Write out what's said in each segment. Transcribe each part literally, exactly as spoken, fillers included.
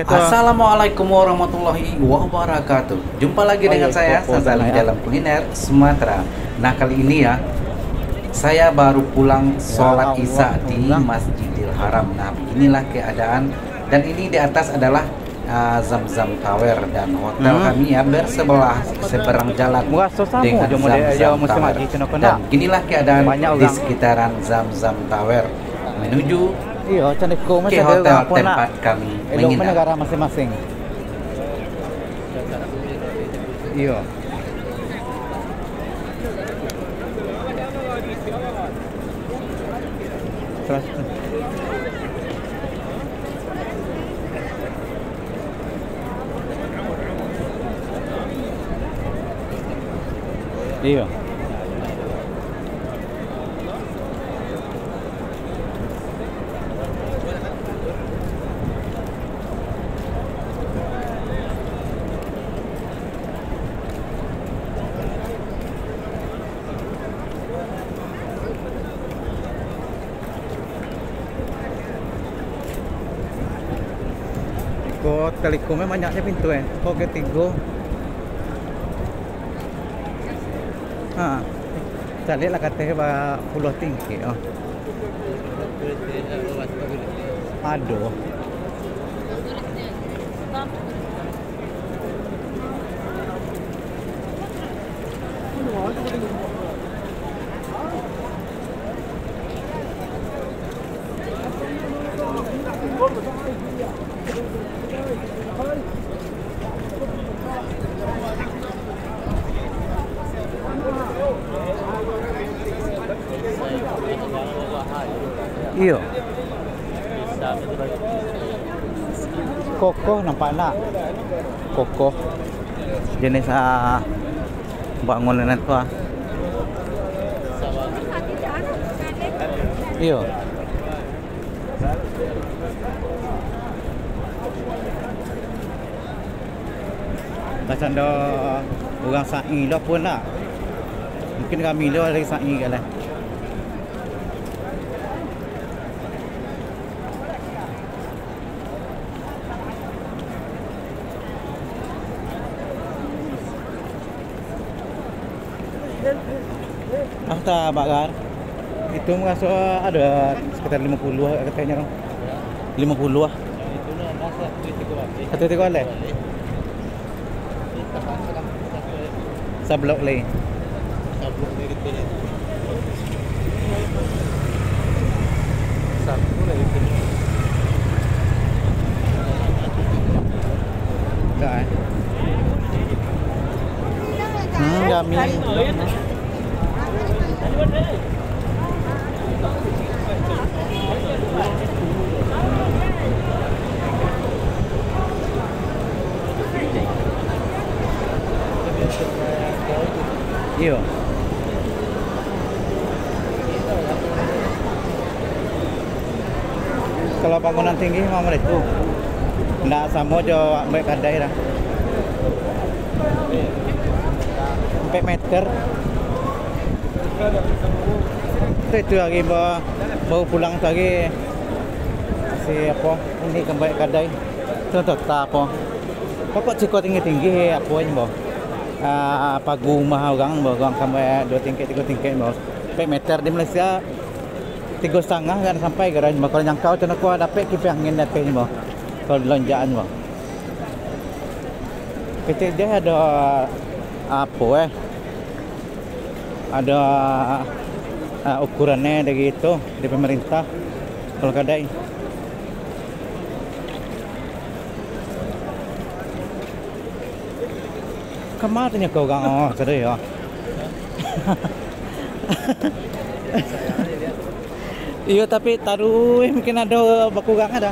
Assalamualaikum warahmatullahi wabarakatuh. Jumpa lagi dengan saya, Sazali, dalam Kuliner Sumatera. Nah, kali ini ya, saya baru pulang sholat Isya di Masjidil Haram. Nah, beginilah keadaan. Dan ini di atas adalah, ah, Zamzam Tower, dan hotel kami ya bersebelah, seberang jalan dengan Zamzam Tower. Dan inilah keadaan di sekitaran Zamzam Tower menuju ke hotel tempat kami menginap. Negara masing-masing. Iyo. Terus. Iyo. Ko Telekomnyo banyaknyo pintu, eh. Ko katigo. Ha. Caliak lah kateh ba puluah tingkek, oh. Aduh. Iyo. Kokoh nampak nak. Kokoh. Jenis, ah, bangunan tu, ah. Iyo. Macam do urang sa'i lo pun lah. Mungkin kami lo lagi sa'i kan lah. Ah, tak bakar. Itu meraso ada sekitar lima puluh katanya, dong. Lima puluh ah. Satu tiga balik. Sablok lai. Sablok lai. Dah, eh. Hmm, yummy. Iyo. Kalau bangunan tinggi memang model tu. Ndak samo jo ambo kadai lah. Ampek meter. Tu, itu lagi ba-, baru pulang tu lagi. Si apo, ini kembali kadai. Tu, tu, tak apo. Pokok siko tinggi-tinggi, apo ni, bo? Ah, pagu rumah urang, bo. Urang sampai duo tingkek, tigo tingkek, bo. Ampek meter di Malaysia, tigo satangah kan sampai, kan, bo. Kalau nyangkau tu, nak dapek kipas angin di ateh ni, bo. Kalau lonjakan, bo. Kecek je ado, apo, eh? Ado, ah, ukurannyo dari itu, dari pemerintah. Kalau kadai. Kama tu nyo ka urang, oh, tadi yo. Iyo, tapi taruih mungkin ado bakurang ado.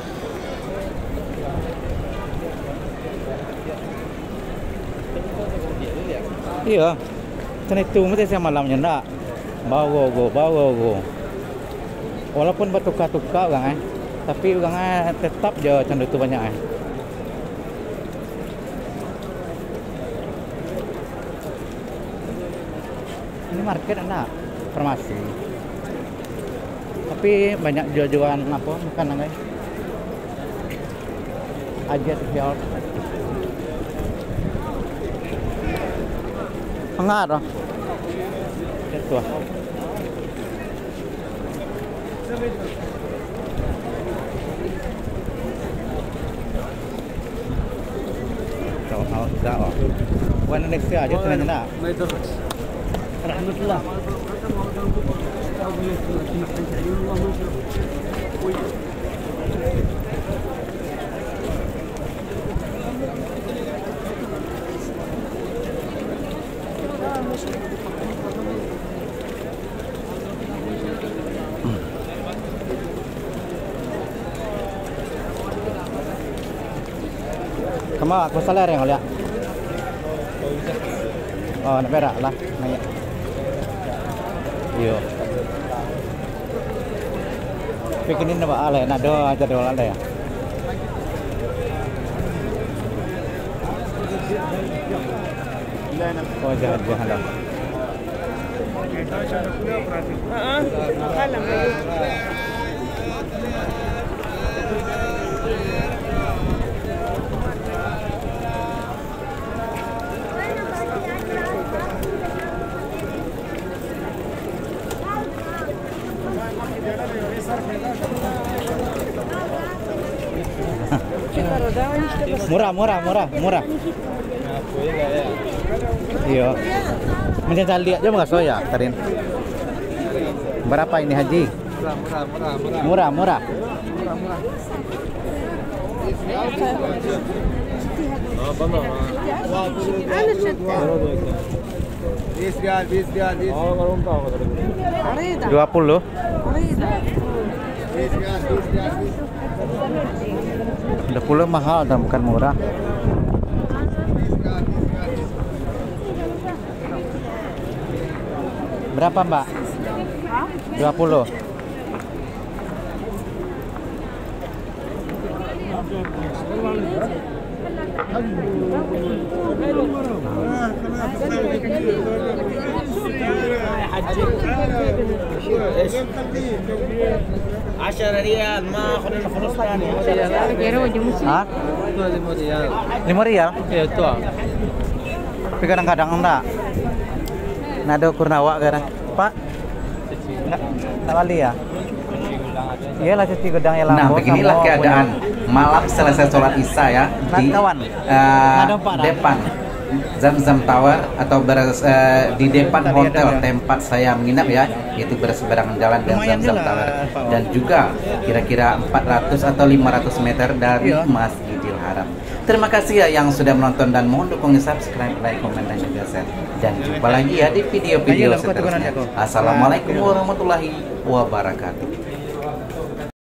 Iyo, macam itu mesti siang malamnyo ndak. Baogo-go, baogo-go. Walaupun batuka-tuka urang, eh, tapi urang, eh, tetap jo cando tu banyak, eh. Ini market ndak? Farmasi. Tapi banyak jual-jualan apo, makanan, guys. Aja tu, jual. Enggak ada. Itu ah. Tahu, tahu, tahu. Bukan Indonesia aja, sebenarnya nak. Rahmatullah. Kama, aku salah yang lihat. Oh, nak berak lah, naik. Iyo. Pikinin apa alai, nak doa aja doa alai ya. Oh, jangan, jangan dah. Murah, murah, murah, murah. Iyo. Macam caliak je muraso ya, Karin. Berapa ini, Haji? Murah, murah, murah. Murah, murah. Dua puluh. Dua puluh mahal dan bukan murah. Berapa, Mbak? Dua puluh. Hah? Limo rial? Iyo, tu ah. Tapi kadang-kadang ndak. Ndak ado ukuran awak kadang. Pak, ndak, ndak bali ya? Iyolah, cuci gudang ya. Nah, beginilah keadaan malam selesai sholat Isya ya, di, eh, depan Zamzam Tower atau beres-, eh, di depan hotel tempat saya menginap ya, yaitu berseberangan jalan dengan Zamzam Tower, dan juga kira-kira empat ratus atau lima ratus meter dari Masjidil Haram. Terima kasih ya yang sudah menonton dan mohon dukungi subscribe, like, komen, dan juga share. Dan jumpa lagi ya di video-video seterusnya. Assalamualaikum warahmatullahi wabarakatuh.